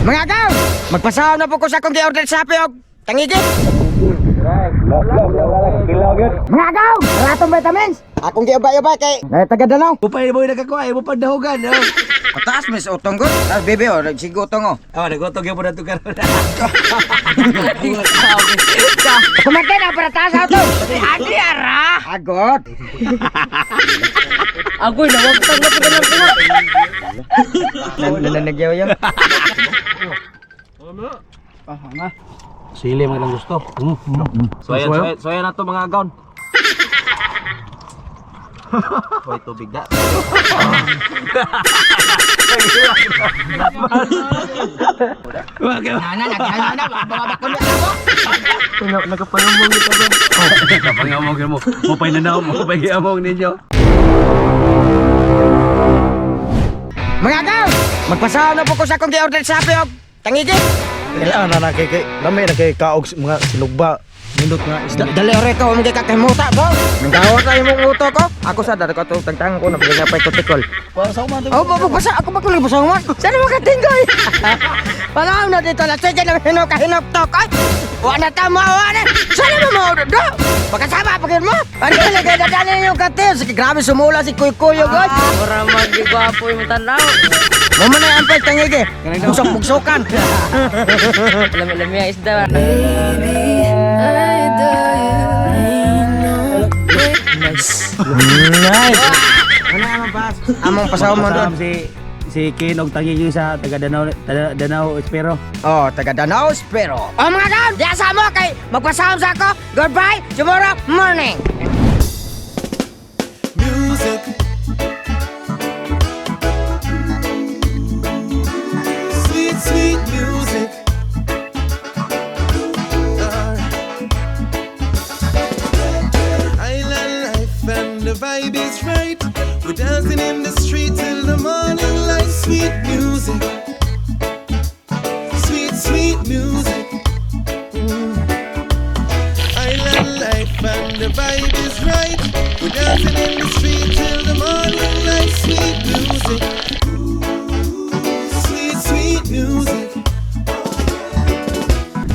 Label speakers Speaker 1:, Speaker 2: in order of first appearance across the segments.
Speaker 1: Mga gaw, magpasahom na po ko sa akong gi-order sa Shopee og tangigi. Mga gaw, ratong vitamins. Akong gi-ubay-ubay kay taga Danau.
Speaker 2: Upay mo nakakuha, mo pandahugan.
Speaker 1: Pataas mis utong gud. Ah bebe oh, nagsigo utong oh.
Speaker 2: Nagotog yung po na ito karoon.
Speaker 1: Kumatay na para taas auto. Adi ara. Agot.
Speaker 3: Agoy, nawagtang na po na lang po.
Speaker 1: Nananagyaw yan.
Speaker 2: Sili mo lang gusto. Soya na to mga agawn. Hoy tubig da. Nagapangamong ito ba? Nagapangamong mo. Mupay na daw, mupay giamong ninyo.
Speaker 1: Mga gaw, magpasahom na po ko sa akong gi-order sa Shopee og tangigi.
Speaker 4: Kailangan na nakikay, lamay na kay kaog mga silugba. Nindot nga isda.
Speaker 1: Dali ore ko mga kakamuta ko. Nanggawa tayo mong uto ko. Ako sa dara ko tangtang ko na pagina pa ikotikol.
Speaker 4: Para sa uman.
Speaker 1: Oh, basa ako ba kulig basa mo? Sana makatinggoy. Palaw na dito na sige na hinok to ko. Wa na tama wa na. Sana mo do. Makasama pagin mo. Ano na kay dadali yung katil. Sige grabe sumula si Kuy-Kuyo god.
Speaker 3: Mura magigwapo yung tanaw.
Speaker 1: Mo man ay ampay tangigi. Busok-bugsokan.
Speaker 3: Lami-lami ang isda.
Speaker 1: Nice. Ano naman ba? Among pasahom mo doon.
Speaker 2: Si Kin og tangigi sa taga Danau Espero.
Speaker 1: Oh, taga Danau Espero. Oh mga gan, diya sa mo kay magpasahom sa ako. Goodbye, tomorrow morning.
Speaker 5: Music. Sweet, sweet music. Island life and the vibe is right. We're dancing in the street till the morning light. Sweet music. Sweet, sweet music. Island life and the vibe is right. We're dancing in the street till the morning light. Sweet music. Sweet, sweet music.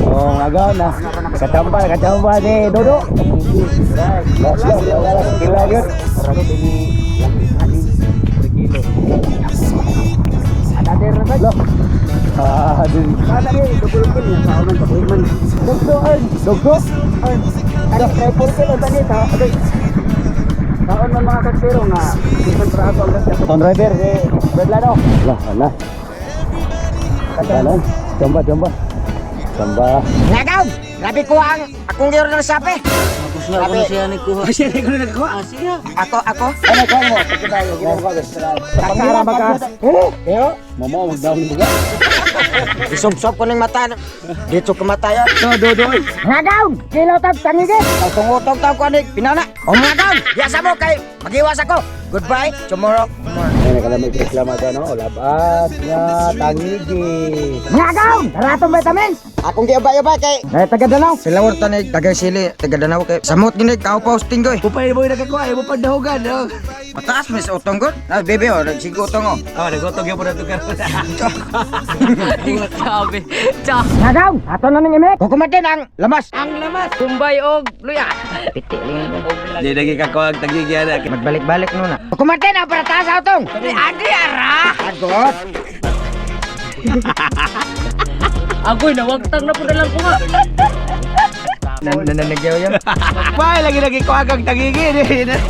Speaker 2: Oh, agaw na. Kachamba ni Dodo. Kila yun. Ton driver si Berlano. Lah. Jamba.
Speaker 1: Nagaw, grabe ko ang akong gi-order sa Shopee. Grabe.
Speaker 2: Siya ni nagkuha.
Speaker 1: Ako.
Speaker 2: Ano ka mo? Pagkadayo, ginawa ko gusto.
Speaker 1: Takara bagas. Yo.
Speaker 2: Mama, wag daw ni buga.
Speaker 1: Isop-sop ko ng mata. Dito ko mata yan.
Speaker 2: Dodoy.
Speaker 1: Nagaw, kilotag tangigi. Tungutog tao ko anig. Pinana. O nagaw, yasa mo kay mag-iwas ako. Goodbye, tomorrow morning.
Speaker 2: Ay, nakalamig reklama ka, no? Labas nga, tangigi.
Speaker 1: Nagaw, ratong vitamins. Akong giabay-abay kay taga Danau. Sila warta ni taga Sili, taga Danau kay samot gini kao posting goy.
Speaker 2: Upay mo nakakuha, mo pandahugan, no?
Speaker 1: Mataas mis utong god. Na bebe oh, nagsigo utong oh.
Speaker 2: Nagotog yung po na ito karoon.
Speaker 3: Sabi. Cha.
Speaker 1: Nagaw, ato na ning imek. Kukumatin ang lamas.
Speaker 3: Ang lamas. Tumbay og luya. Piti lang.
Speaker 2: Di lagi kakuha ang tangigi na.
Speaker 1: Magbalik-balik nuna. Kukumatin ang para taas utong.
Speaker 3: Adi ara.
Speaker 1: Agot.
Speaker 3: Agoy, nawagtang na po na lang po nga.
Speaker 1: Nananagyaw yan.
Speaker 2: Why, lagi kuha kang tangigi.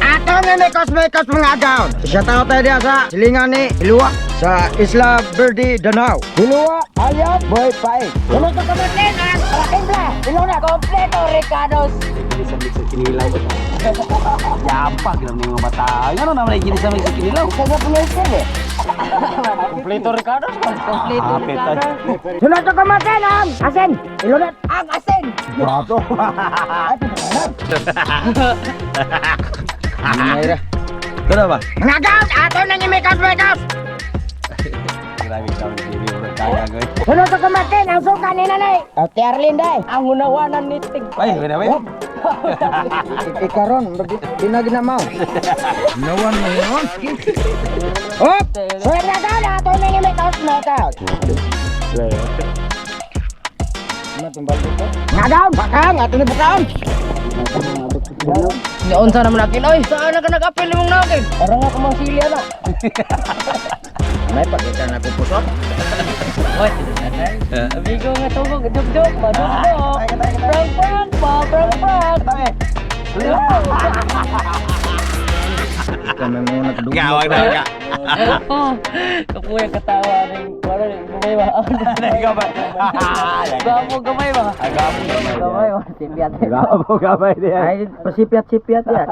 Speaker 1: Ato nga ni Cosmecos mga agaw. Shout out tayo diya sa silingan ni Hilua sa Isla Verde, Danau. Hilua alias Boy Pai.
Speaker 3: Ano ka kumatin ang timpla? Ilona, kompleto, Ricardo's.
Speaker 2: Kinilaw ko. Yampag lang ng mga mata. Ano naman ay gini sa mga kinilaw?
Speaker 3: Kaya po yung sir eh. Kompleto, Ricardo's. Kompleto, Ricardo's.
Speaker 1: Sunod ka kumatin ang asin. Ilunat.
Speaker 3: Ang asin.
Speaker 2: Bato. Ito na ba?
Speaker 1: Mga agaw, ato na ni Cosmecos.
Speaker 2: Grabe ka ang TV mo nagkagagawin.
Speaker 1: Sunod ka kumatin ang suka ni nanay. Ate Arlinda.
Speaker 3: Ang unawanan ni Tig.
Speaker 2: Ay, wala ba?
Speaker 1: Ikaron, dinagina mo. Nawan mo yun. Hop! Sunod ka na ato na ni Cosmecos. Ngadaw, bakang, ato ni bakang. Naunsa naman natin, oy, saan na ka nag-apel mong natin? Parang ako mang silya na. May pakita na pupusok. Oy, amigo nga tubog, jog-jog, madugdog. Prank-prank pa, prank-prank. Kami muna kadugdog.
Speaker 3: Gawag na.
Speaker 1: Kapuya katawa rin. Parang gamay ba? Gamo gamay ba? Gamo gamay ba? Sipiat.
Speaker 3: Gabo gamay niya.
Speaker 1: Ay, pasipiat-sipiat yan.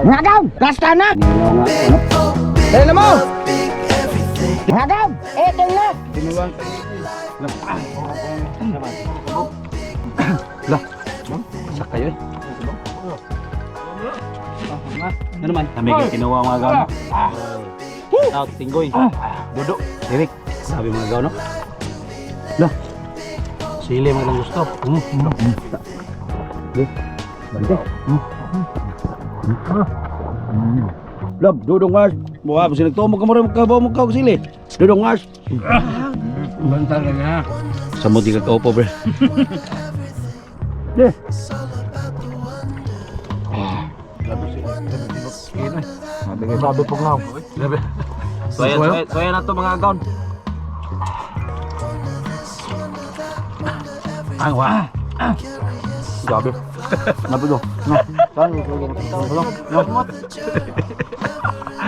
Speaker 1: Ngagaw! Basta na! Dali mo! Ngagaw! Eto na!
Speaker 2: Sak kayo eh. Ano naman? Kami kinuha mga gaw. Out, tinggoy. Dodo. Direk. Sabi mga gaw, no? Lah. Sili mga lang gusto. Bante. Lab, dudong ngas. Buha, kasi nagtumog ka mo rin mo ka sili. Dudong ngas. Bantang ka nga. Samot di ka kaupo, bre. Deh.
Speaker 3: Sabi po nga. Soya na to mga gaon.
Speaker 2: Ang wah.
Speaker 3: Gabi. Nabudo. No. Saan lagyan ko? No.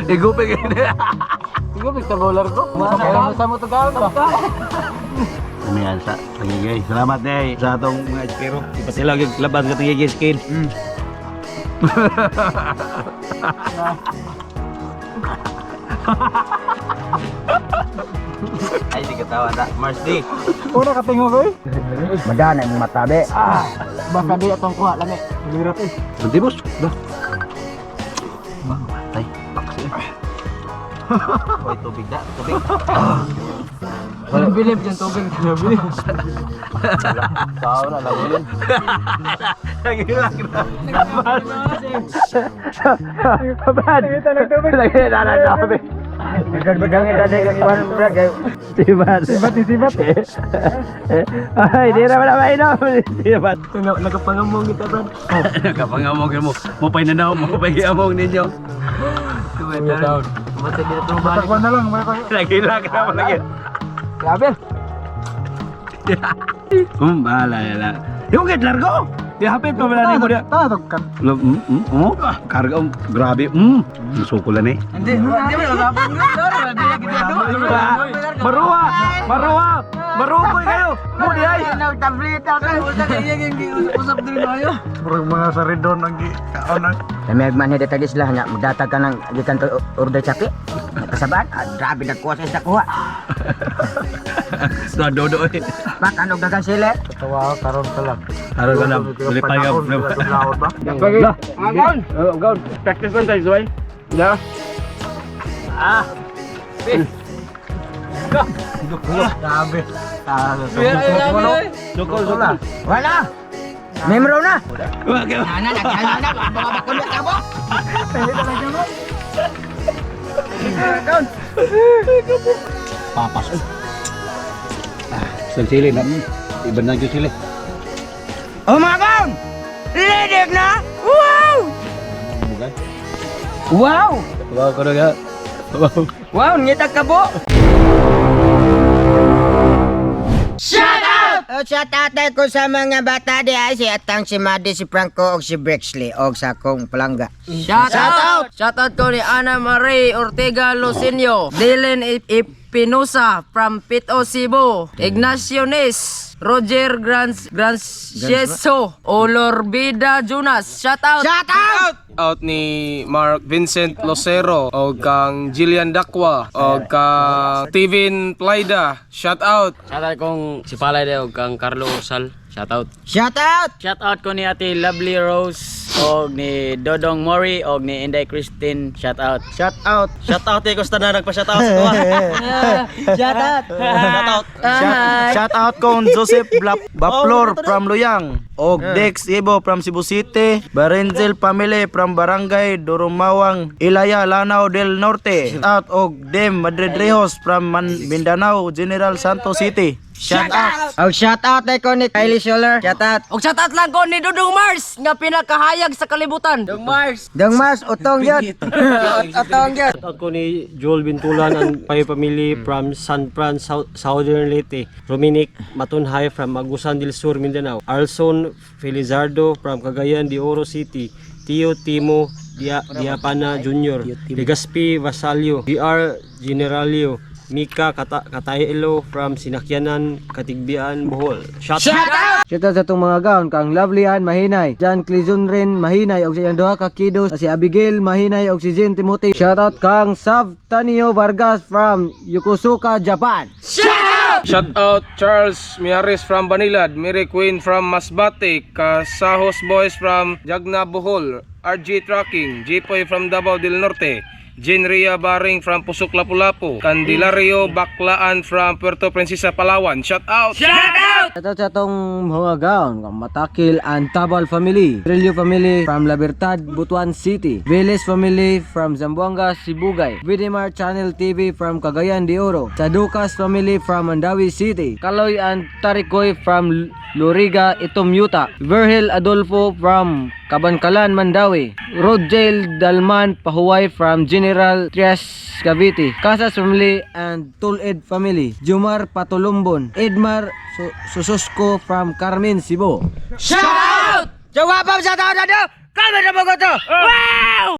Speaker 2: Igupin gini.
Speaker 3: Sige, Victor Roller ko. Kaya mo to gaon ba?
Speaker 2: Ano yan sa pagigay. Salamat day sa atong mga espero. Ipatilag yung laban ka tangigay skin.
Speaker 3: Ay, di katawa na. Mars D.
Speaker 4: Una katingo ko eh.
Speaker 1: Madana yung matabi.
Speaker 3: Baka di atong kuha lami.
Speaker 4: Lirat eh.
Speaker 2: Nanti bos. Dah. Matay. Paksi.
Speaker 3: Hoy, tubig na. Tubig.
Speaker 1: Walang bilib yung tubig. Bilib.
Speaker 3: Tao na lang yun.
Speaker 2: Nagilang na.
Speaker 4: Kabad. Ito nagtubig.
Speaker 2: Nagilang na namin.
Speaker 1: Bagay-bagay tadi kawan beragay.
Speaker 2: Sibat.
Speaker 4: Sibat eh.
Speaker 2: Ay, di naman na mainom. Sibat.
Speaker 3: Nagkapangamong kita, Brad.
Speaker 2: Nakapangamong mo. Mupay na daw. Mupay giamong ninyo.
Speaker 3: Tuwetaw. Tumatay dito itong balik.
Speaker 4: Takwan na lang.
Speaker 2: Nagilang na naman lagi.
Speaker 3: Grabe.
Speaker 2: Bahala yan. Yung git largo. Hapit pa wala ni mo dia.
Speaker 4: Tatok kan.
Speaker 2: Karga grabe. Sukulan eh.
Speaker 1: Hindi mo dapat
Speaker 2: Maruwa. Maruwa kayo. Mo di ay.
Speaker 1: Nagtablita ka. Usap din kayo.
Speaker 4: Murag mga saridon ang kaon.
Speaker 1: Kami agman hede tagis lah nya magdatag ka ng gikan to order chaki. Kasabaan, grabe na kuha sa kuha.
Speaker 2: Dodo eh.
Speaker 1: Pak ano gagang sile?
Speaker 4: Tawa karon ka lang.
Speaker 2: Araw ka na. Lipay ka.
Speaker 4: Laot ba?
Speaker 2: Lah. Gaon. Practice man tayo, Zoy. Ya.
Speaker 4: Grabe.
Speaker 2: Sukol.
Speaker 1: Wala. Memro na.
Speaker 2: Wag.
Speaker 1: Ana na mga bakon na kabo.
Speaker 2: Papas eh. Sili na. Iban na yung sili.
Speaker 1: Oh mga kaon! Lidig na! Wow! Wow!
Speaker 2: Wow ko na. Wow.
Speaker 1: Wow, ngitag kabo! Shout out! Shout out ko sa mga bata di ay si Atang, si Madi, si Franco, o si Brexley, o sa akong palangga.
Speaker 6: Shout out! Shout out ko ni Ana Marie Ortega Losinio, Dylan Pinosa from Pito, Cebu, Ignacio Nes, Roger Grancieso, Olorbida Jonas. Shout out!
Speaker 1: Shout out!
Speaker 7: Out ni Mark Vincent Losero o kang Jillian Dakwa o kang Steven Plaida. Shout out.
Speaker 6: Shout out kong si Palay o kang Carlo Sal. Shout out!
Speaker 1: Shout out!
Speaker 6: Shout out ko ni Ate Lovely Rose og ni Dodong Mori og ni Inday Christine. Shout out!
Speaker 3: Shout out. Shout out ko sa na nagpa-shout out sa tuwa.
Speaker 1: Shout out!
Speaker 3: Shout out.
Speaker 6: Hi!
Speaker 3: Shout out kong Joseph Baplor from Luyang.
Speaker 4: og Dex Ibo from Cebu City, Barenzil family from Barangay Durumawang, Ilaya, Lanao del Norte. Shout out og Dem Madrid Rejos from Mindanao, General Santos City. Shout out.
Speaker 1: Oh, shout out na ko ni Kylie Schuller. Shout out.
Speaker 6: Og shoutout lang ko ni Dudong Mars nga pinakahayag sa kalibutan. Dudong Mars.
Speaker 1: Dong Mars, utong yun. Utong yun.
Speaker 3: Ako ni Joel Bintulan and my family from San Fran, Southern Leyte. Rominic Matunhay from Agusan del Sur, Mindanao. Alson Felizardo from Cagayan de Oro City. Tio Timo Diapana Jr. Legaspi Vasalio. DR Generalio. Mika Katayelo from Sinakyanan, Katigbian, Bohol. Shout out!
Speaker 1: Shout out sa itong mga gaon kang Lovely Ann Mahinay, John Clizon rin Mahinay og sa iyang duha ka kiddos, si Abigail Mahinay og si Jen Timothy. Shout out kang Sav Tanio Vargas from Yokosuka, Japan.
Speaker 7: Shout out Charles Miares from Banilad, Mary Queen from Masbate, Kasahos Boys from Jagna, Bohol, RG Trucking, Jipoy from Davao del Norte, Jenria Baring from Pusok, Lapu-Lapu, Candelario Baclaan from Puerto Princesa, Palawan. Shout out!
Speaker 1: Shout out sa itong mga gaon kang Matakil and Tabal family, Trillo family from Libertad, Butuan City, Veles family from Zamboanga, Sibugay, Vidimar Channel TV from Cagayan de Oro, Sadukas family from Mandawi City, Kaloy and Tarikoy from Loriga, Itomyuta, Virgil Adolfo from Kabankalan, Mandawi, Rodjail Dalman Pahuay from General Trias, Cavite, Casas family and Tuled family, Jumar Patulumbon, Edmar Sususko from Carmen, Cebu.
Speaker 6: Shout out!
Speaker 1: Jawab ang shout out na daw! Kami na mga to! Wow!